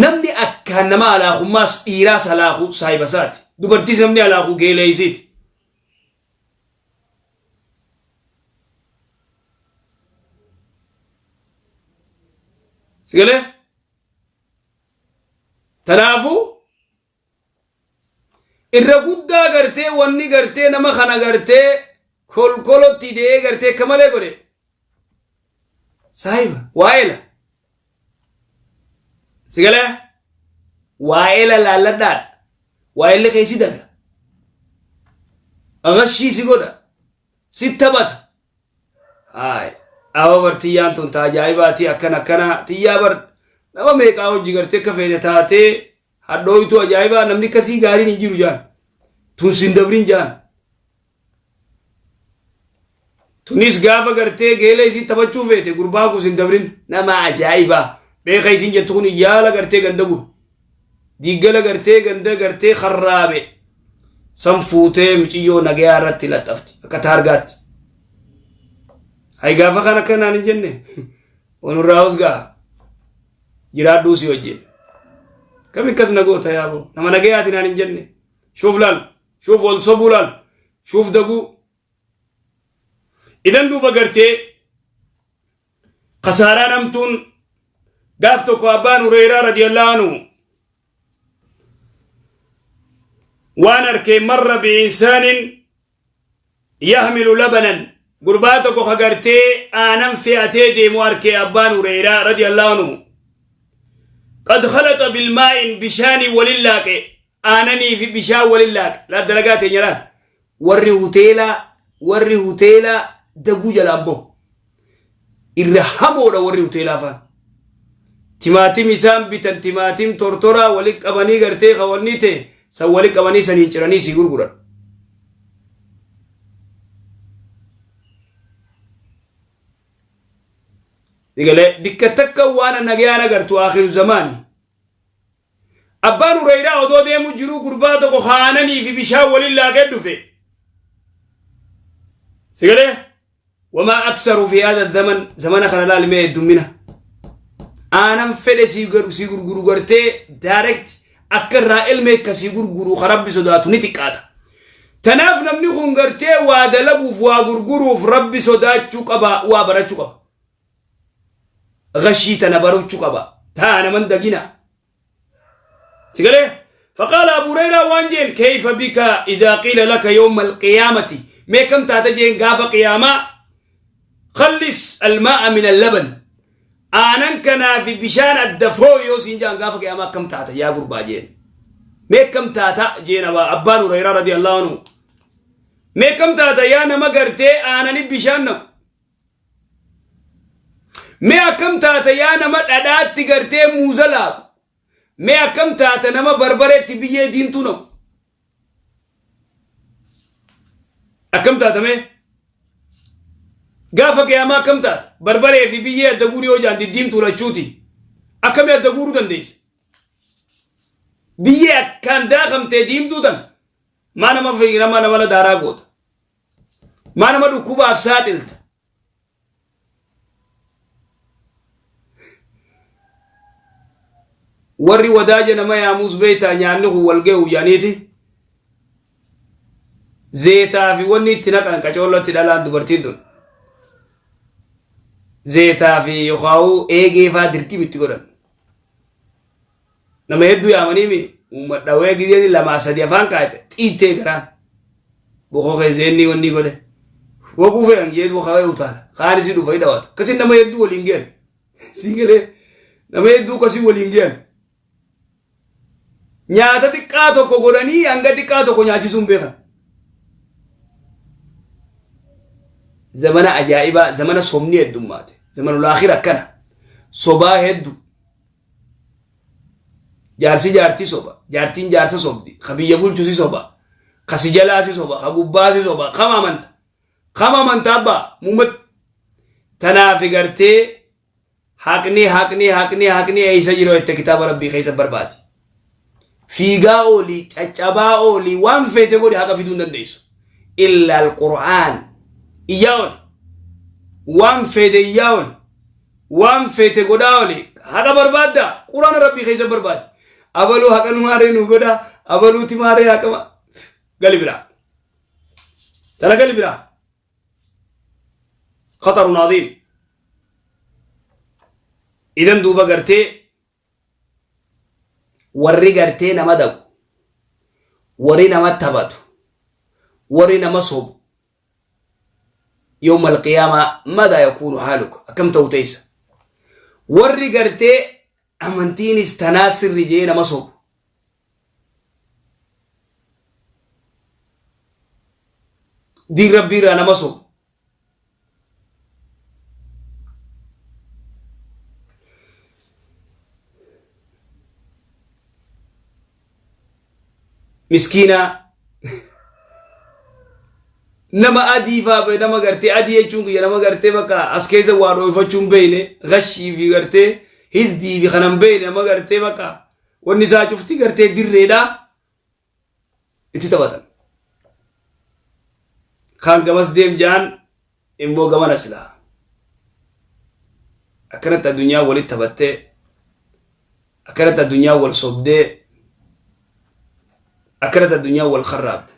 Namni akkaan nama alaakummaas dhiiraas alaaku saahiba isaati. Dubartiis namni alaaku geeleeysiiti. Sigalee? Tanaafuu irra guddaa gartee wanni gartee nama kana gartee kolkolotti de'ee gartee akka malee godhe saahiba waa'ela sigalee waa'ela laalladhaadha waa'elli kee si daga agashii si godha si taphata Haay. Awa bar tiyyaan tun ta ajaa'ibaati akkana akkana tiyyaa bar nama meeqaa hojii gartee akka feete taatee hadhooytuu ajaa'ibaa namni akkasii gaariin hin jiru jaan. Tun sin dabrin jaan. Tunis gaafa gartee geela isii taphachuu feete gurbaan kun sin dabrin nama ajaa'ibaa beeka isin jettu kun yaala gartee ganda gube. Diiggala gartee ganda gartee karraabe san fuutee miciyyoo nagayaa irratti laxxafti akka taargaatti. Hay gaafa kan akka naan hin jenne onurraa hosgaa jiraadhuu si wajjin. Kami akkas na goota yaaboo nama nagayaati naan hin jenne shuuf laal shuuf wal sobuu laal shuuf daguu. Idan duuba gartee Kasaaraan hamtuun gaaf tokko abbaan Hureyraa radiyallahu anhu waan arkee marra bi'insaanin yahmilu labanan gurbaa tokko ka gartee aanan fe'atee deemu arkee abbaan Hureyraa radiyallahu anhu qad khalaxa bilmaa'in bishaanii walin laaqe aananii fi bishaan walin laaqe laa dalagaa teenya laal warri huteelaa warri huteelaa daguu jalaan bahu irra hamoodha warri huteelaa faan timaatim isaan bitan timaatim tortoraa wali qabanii gartee ka wanni ta'e san wali qabanii saniin ciranii sii gurguran. Digalee bikka takka waan nagayaan agartu akhiru zamaani. Abbaan Hureyraa odoo deemu jiruu gurbaa tokko haananii fi bishaan waliin laaqee dhufe. Sigalee? Wamaa aksaru fi haadha zaman zamana kana laali mee heddummina. Aanan fedhe sii garu sii gurguru gartee direct akka irraa ilmee akka sii gurguru ka rabbi sodaatu ni xiqqaata. Tanaaf namni kun gartee waa dalaguuf waa gurguruuf rabbi sodaachuu qaba waa barachuu qaba. Gashii tana barachuu qaba. Taa naman dagina. Sigalee? فقال أبو هريرة وانجين كيف بك إذا قيل لك يوم القيامة ما كم تاتجين قاف قيامة خلص الماء من اللبن آنن كنا في بشان الدفو يوسين جان قاف قيامة كم تاتا يا قربا جين ما كم تاتا جين أبان هريرة رضي الله عنه ما كم تاتا يا نما قرتي آنني بشان نم Mee akkam taata yaa nama dhadhaatti gartee muuza laaqu. Mee akkam taata nama barbareetti biyyee diimtuu naqu. Akkam taata mee? Gaafa qiyaamaa akkam taata? Barbaree fi biyyee adda guurii yoo jaan diddiimtuu lachuuti. Akkamii adda guuruu dandeessa? Biyyee akkaan daakamtee diimtuu tan maa nama nama nama daaraa goota? Maa nama dhukkubaaf saaxilta? Warri wadaaja nama yaamuus beektaa nyaanni kun wal gahu jedhaniiti. Zeetaa fi wanni itti naqan qacoollatti dhalaan dubartiin tun. Zeetaa fi yookaan eegee faa dirqim itti godhan. Nama hedduu yaamanii mi uummadhawee gizeen lamaa sadi afaan kaayate xiittee garaan. Bokoo keessee inni wanni godhe. Waquu fe'an jee duukaa utaala. Kaan isii dhufa hidhawata. Akkasiin nama hedduu waliin ge'an. Sii galee nama hedduu akkasii waliin ge'an. Nyaata xiqqaa tokko godhanii hanga xiqqaa tokko nyaachisuun beekan. Zamana ajaa'ibaa zamana sobni heddummaate. Zamana laakhir akkana. Sobaa hedduu. Jaarsi jaartii soba, jaartiin jaarsa sobdi, ka biyya bulchu si soba, ka si jalaa si soba, ka gubbaa si soba, kama amanta. Kama amanta abbaa muummat. Tanaaf gartee haqni haqni haqni haqni eessa jiru jette kitaaba rabbii keessa barbaadi. Fiigaa oolii, caccabaa oolii, waan feete godhi haqa fiduu hin dandeessu. Illa al-Qur'aan. Iyyaa ooli. Waan feete iyyaa ooli. Waan feete godhaa ooli. Haqa barbaadda. Quraana Rabbii keessa barbaadi. Abaluu haqa nu maaree nu godha. Abaluuti maaree haqa gali biraa. Tana gali biraa. Khatarun aziim. Idan duuba gartee warri gartee nama dagu, warri nama taphatu, warri nama sobu, yawma alqiyaamaa madaa yakuunu haaluka, akkam ta'u teessa? Warri gartee amantiinis tanaa sirri jee nama sobu, diin rabbii irraa nama sobu, miskiinaa nama adii faa be nama gartee adii jechuun kiyya nama gartee bakka as keessa waa dhooyfachuu hin beekne, gashii fi gartee hizdii fi kana hin beekne, nama gartee bakka wanni isaa cufti gartee dirreedha itti taphatan. Kaan gamas deem jaan immoo gamana silaa. Akkanatti addunyaa walitti taphattee, akkanatti addunyaa wal sobdee, akkanatti addunyaa wal kharraabde.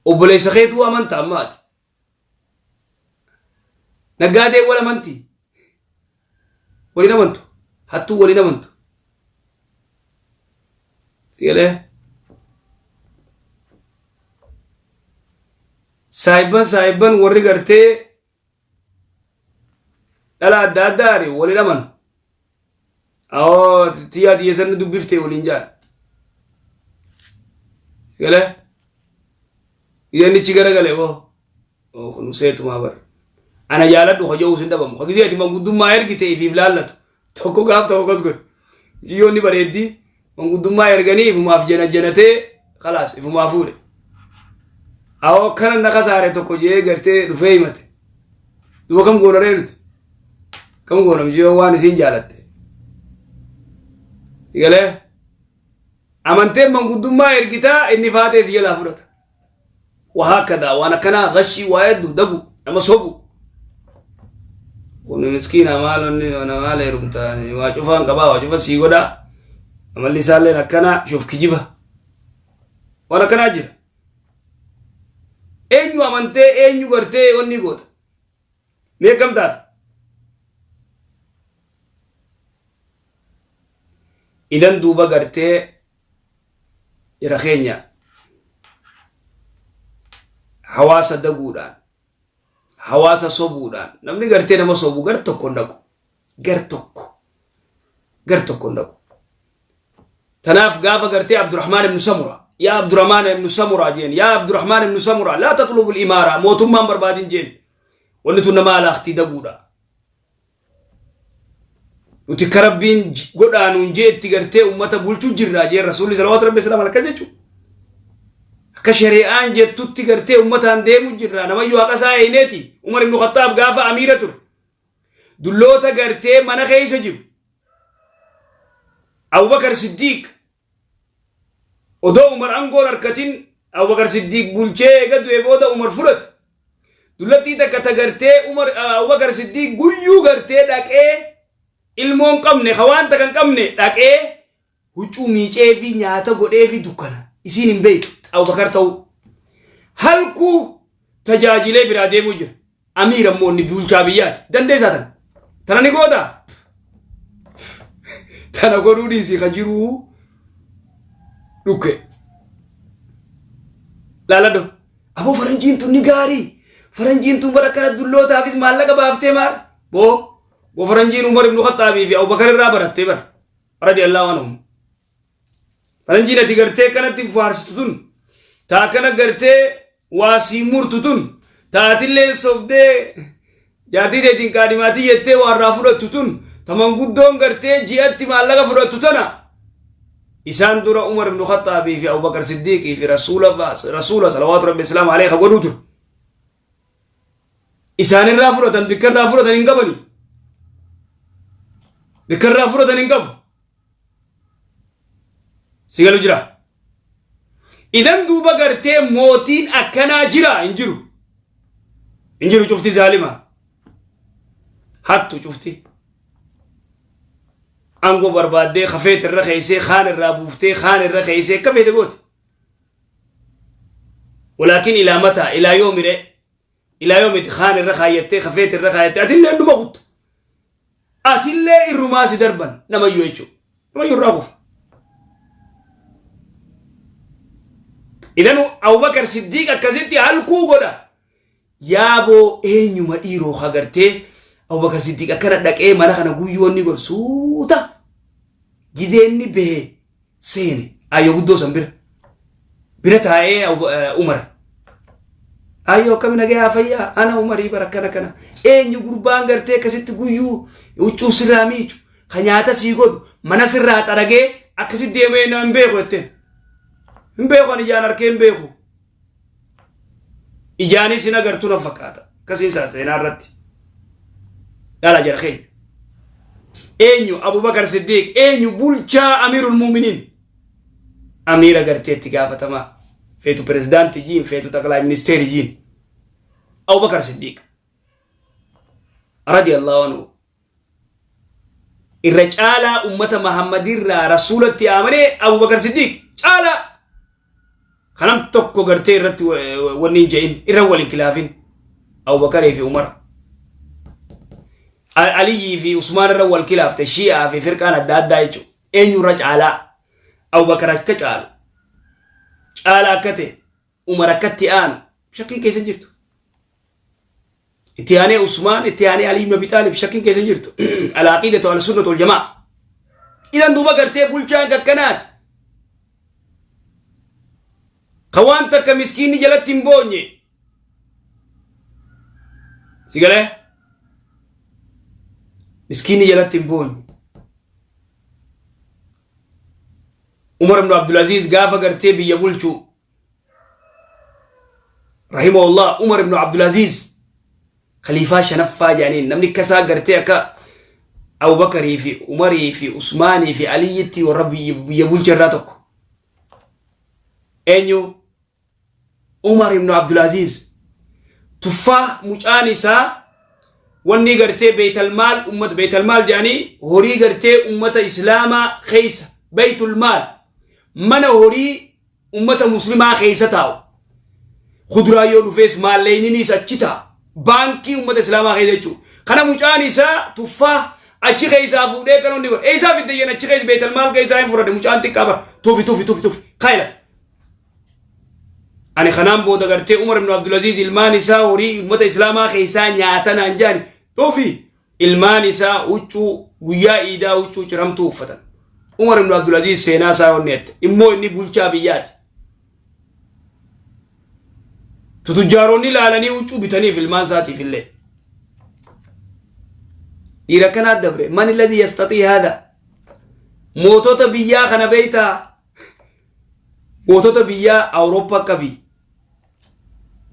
Obboleessa keetuu amantaa ammaati. Naggaadee wal amanti. Waliin amantu. Hattuu waliin amantu. Sigalee. Saayibban saayibban warri gartee dhala adda addaa ari waliin amanu. Awoo tiyyaa tiyya sanni dubbiftee waliin jaan. Sigalee. Yannichi garagale boo. Kun seetumaa bara. Ana jaaladhu hojii sin dhabamu. Hojii ati manguddummaa ergite ifiif laallatu. Tokko gaaf tokko akkas godhe. Mucayyoonni bareeddi manguddummaa erganii ifumaaf jana janatee kalaas ifumaa fuudhe. Awoo akkana na kasaare tokko jee gartee dhufee himate. Duuba kam goonaree nuti? Kam goona mucayyoo waan isiin jaalatte? Galee amanteen manguddummaa ergitaa inni faatee si jalaa fudhata. Wahaakkadaa waan akkanaa gashii waa hedduu dagu nama sobu. Kun miskiina maal inni maal heerumta, waa cufaan qabaa, waa cufa sii godhaa, amalli isaalleen akkana, shuuf kijiba waan akkanaa jira. Eenyu amantee eenyu gartee wanni goota mee akkam taata? Idan duuba gartee jara keenya hawaasa daguudhaan, hawaasa sobuudhaan, namni gartee nama sobu gar tokko hin dhaqu, gar tokko gar tokko hin dhaqu. Tanaaf gaafa gartee Abdurrahmaan ibn Samura, yaa Abdurrahmaan ibn Samura jeen, yaa Abdurrahmaan ibn Samura, laa taxlubu imaara, mootummaan barbaadin jeen, wanni tun nama alaaktii daguudha. Nuti ka Rabbiin godhaa nuun jeetti gartee ummata bulchuu jirraa jeen Rasuulli salawaatu Rabbi salaam akkas jechuudha. Akka shari'aan jettutti gartee ummataan deemuu jirraa, namayyuu haqa isaa eeyneeti. Umar ibn Khattaab gaafa amiira ture. Dulloota gartee mana keessa jiru. Abubakar Siddiiq odoo Umar angoon harkatin, Abubakar Siddiiq bulchee eega du'e booda Umar fudhate. Dullattii takka ta gartee Umar Abubakar Siddiiq guyyuu gartee dhaqee ilmoon qabne, ka waan takka hin qabne, dhaqee huccuu miicee fi nyaata godhee fi dukkana isiin hin beektu Abubakar ta'uu. Halkuu tajaajilee biraa deemuu jira. Amiira immoo inni bulchaa biyyaati. Dandeessaa tana. Tana ni goota. Tana godhuu dhiisii ka jiruu dhukke. Laaladho. Aboo faranjiin tun ni gaarii. Faranjiin tun bara akkana dullootaafis maallaqa baaftee maal? Boo boo faranjiin Umar ibn Khaxxaabii fi Abubakar irraa barattee bara. Radiyallahu anhum. Faranjiin ati gartee kanatti faarsitu tun, taa kana gartee waa sii murtu tun, taatillee sobdee jaartii teetiin kaadhimaatii jettee waa irraa fudhattu tun, ta manguddoon gartee ji'atti maallaqa fudhattu tana isaan dura Umar ibn Khaxxaabii fi Abubakar Siddiiqii fi rasuula salawaatu rabbi islaam alayhi ka godhuu ture. Isaanirraa fudhatan, bikka irraa fudhatan hin qabani. Bikka irraa fudhatan hin qabu. Si galu jira. Idan duuba gartee mootiin akkanaa jira hin jiru. Hin jiru cufti zaalima. Hattu cufti. Aangoo barbaaddee kafeet irra keessee kaan irraa buuftee kaan irra keessee akka feete gooti. Walaakin ilaa mataa ilaa yoomi ree ilaa yoomiti kaan irra kaayyattee kafeet irra kaayyattee atillee dhuma kuttu. Atillee irrumaa si darban namayyuu jechuudha. Namayyuu irraa kufa. Idan Abubakar Siddiiq akkasitti halkuu godha. Yaaboo eenyuma dhiiroo hagartee Abubakar Siddiiq akkana dhaqee mana kana guyyuu wanni godhu suuta gizee inni bahee seene ayyoo guddoo san bira bira taa'ee Umar ayyoo akkami nagayaa fayyaa ana Umarii bara akkana kana eenyu gurbaan gartee akkasitti guyyuu huccuu sirraa miicu ka nyaata sii godhu mana sirraa xaragee akkasitti deemee hin beeku jetteen hin beeku ani ijaan arkee hin beeku. Ijaanis hin agartu na fakkaata. Akkasiin isaa seenaa irratti. Dhala jara keenya. Eenyu Abubakar Siddiq eenyu bulchaa Amiirul Muuminiin. Amiira gartee itti gaafatamaa. Feetu pirezidaantii jiin feetu xaqlaa ministeeri jiin. Abubakar Siddiq. Radiyallahu anhu. Irra caalaa ummata Mahammadirraa rasuulatti amanee Abubakar Siddiq caalaa. Kanam tokko gartee irratti wanni hin je'in irra wal hin kilaafin Abubakarii fi Umar. Aliyyii fi Usmaan irra wal kilaafte Shi'aa fi firqaan adda addaa jechuudha. Eenyu irra caalaa Abubakar akka caalu caalaa akka ta'e Umar akka itti aanu shakkiin keessa hin jirtu. Itti aanee Usmaan itti aanee Ali ibn Abi Xaalib shakkiin keessa hin jirtu. Al-aqiidatu al-sunnatu wal jamaa. Idan duuba gartee bulchaan kakkanaati. Ka waan takka miskiinni jalatti hin boonye. Si galee? Miskiinni jalatti hin boonye. Umar ibn Abdulaziz gaafa gartee biyya bulchu rahimahullah Umar ibn Abdulaziz khaliifaa shanaffaa jedhaniin namni akka isaa gartee akka Abubakarii fi Umarii fi Usmaanii fi Aliyyitti warra biyya bulche irraa tokko. Eenyu? Umar ibn Abdulaziz. Tuffaa mucaan isaa wanni gartee beeytalmaal ummata beeytalmaal jedhanii horii gartee ummata islaamaa keessa beeytulmaal mana horii ummata muslimaa keessa taa'u. Kuduraa yoo dhufees maalleyninis achi taa'a. Baankii ummata islaamaa keessa jechuudha. Kana mucaan isaa tuffaa achi keessaa fuudhee kan inni godhe. Eessaa fidde jeen achi keessa beeytalmaal keessaa hin fudhadhe mucaan xiqqaa bara. Tufi tufi tufi tufi. Kaayi lafa. Ani kanaan booda gartee Umar ibn Abdulaziz ilmaan isaa horii ummata islaamaa keessaa nyaatan naan jaani dhufi ilmaan isaa huccuu guyyaa iidaa huccuu ciramtuu uffatan. Umar ibn Abdulaziz seenaa isaa onni ette immoo inni bulchaa biyyaati. Tutujjaaronni ilaalanii huccuu bitaniif ilmaan isaatiif illee. Dhiira akkanaa dabre man alladhi yastatii haadha mootota biyyaa kana beeytaa Mootota biyyaa Awurooppaa qabi,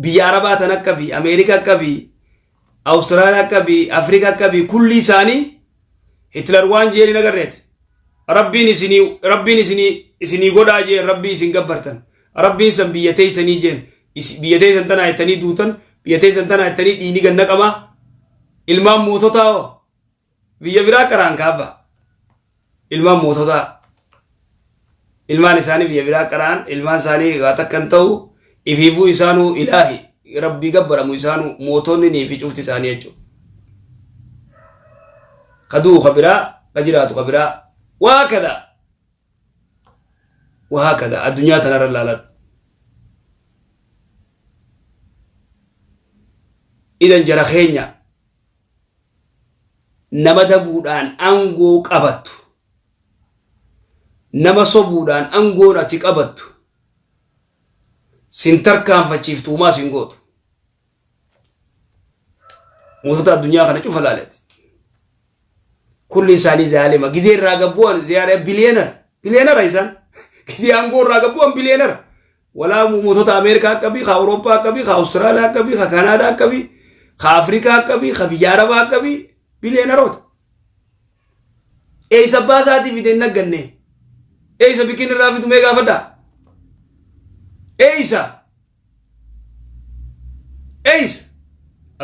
biyya Arabaa tana qabi, Ameerikaa qabi, Awustiraaliyaa qabi, Afrikaa qabi, kulli isaanii Hitler waan jeen hin agarreeti. Rabbiin isinii Rabbiin isinii isinii godhaa jeen Rabbii isin gabbartan. Rabbiin san biyya teessanii jeen biyya teessan tanaa jettanii duutan biyya teessan tanaa jettanii dhiini ganna qamaa. Ilmaan moototaa hoo Biyya biraa qaraan kaabba. Ilmaan moototaa. Ilmaan isaanii biyya biraa qaraan ilmaan isaanii waa takka hin ta'u ifiifuu isaanuu ilaahi rabbii gabbaramu isaanuu mootonni nii fi cufti isaanii jechuudha. Ka du'u ka biraa ka jiraatu ka biraa waa kada waa kada addunyaa tanarra ilaaladhu. Idan jara keenya nama dabuudhaan angoo qabattu nama sobuudhaan angoon ati qabattu sin tarkaanfachiiftu humaa sin gootu mootota addunyaa kana cufa laaleti kulli isaanii zaalima gizee irraa gabbu'an ziyaara biliyeenara biliyeenara isaan gizee aangoo irraa gabbu'an biliyeenara Walaa mootota Ameerikaa qabi, ka Awurooppaa qabi, ka Awustiraaliyaa qabi, ka Kanaadaa qabi, ka Afrikaa qabi, ka biyya Arabaa qabi, biliyeenaroota. Eessa abbaa isaatii fide hin nagganne? Eessa bikin irraa fidu mee gaafadhaa? Eessa? Eessa?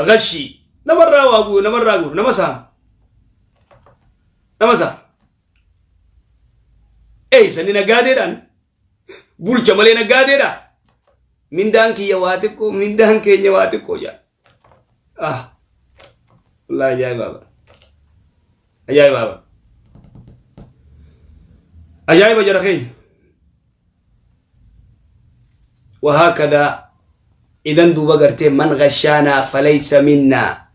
Gashii namarraa waa guuru, namarraa guuru, nama saama. Nama saama. Eessa inni naggaadeedhaan? Bulcha malee naggaadeedha. Mindaan kiyya waa xiqqoo, mindaan keenya waa xiqqoo jaa. Ah. Wallaahi ajaa'ibaa bara. Ajaa'ibaa bara. Ajaa'iba jara keenya. وهكذا إذن دوبا غرتي من غشانا فليس منا.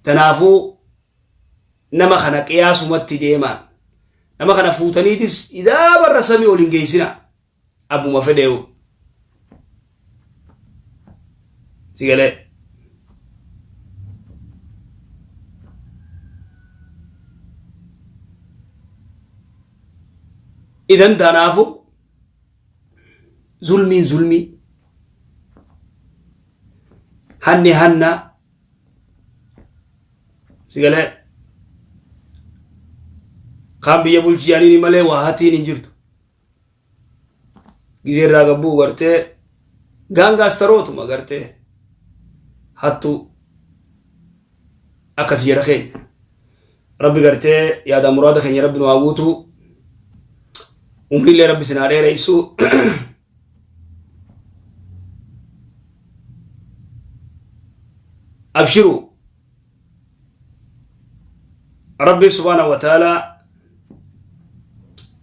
تنافو nama kana qiyaasumatti deemaa, nama kana fuutaniitis idaa barra samii ol hin geessina, abbuma fedheewu si galee. Idan tanaafu zulmiin zulmii, hanni hanna, si galee. Kaan biyya bulchiyaaniin malee waa hatiin hin jirtu. Gizee irraa gabbuu gartee gaangaastarootuma gartee hattuu akkas jedha keenya. Rabbi gartee yaada muraada keenya rabbi nu haa guutuu. Umriillee rabbi isin haa dheeressu. Abshiru. Rabbi subhaanahu wa ta'ala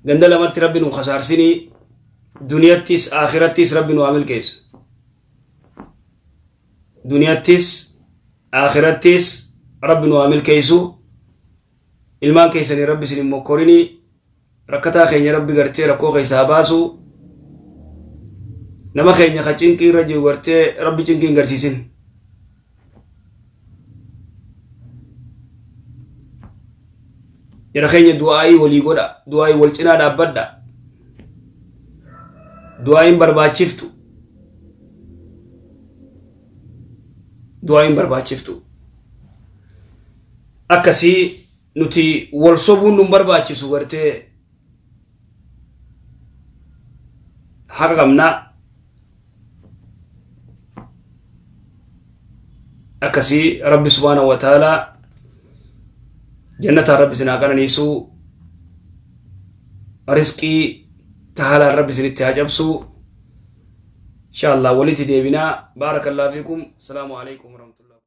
ganda lamatti rabbi nu kasaarsinii, duniyattis akhirattis rabbi nu haa milkeessu. Duniyattis akhirattis rabbi nu haa milkeessu. Ilmaan keessanii rabbi isin hin mokkorinii. Rakkataa keenya rabbi gartee rakkoo keessaa baasu. Nama keenya ka cinqii irra jiru gartee rabbi cinqii hin garsiisin. Jara keenya, du'aa'ii walii godha, du'aa'ii wal cinaa dhaabbadha. Du'aa'iin barbaachiftu, du'aa'iin barbaachiftu akkasii. Nuti wal sobuun nun barbaachisu, gartee haqa qabnaa. Akkasii rabbi subhaanahu wa ta'aalaa jannataan rabbi isin haa qananiisu, risqii tahalaan rabbi isinitti haa cabsu. Insha Allah walitti deebinaa. Baarakallahu fiikum. Asalaamu alaikum warahmatullahi.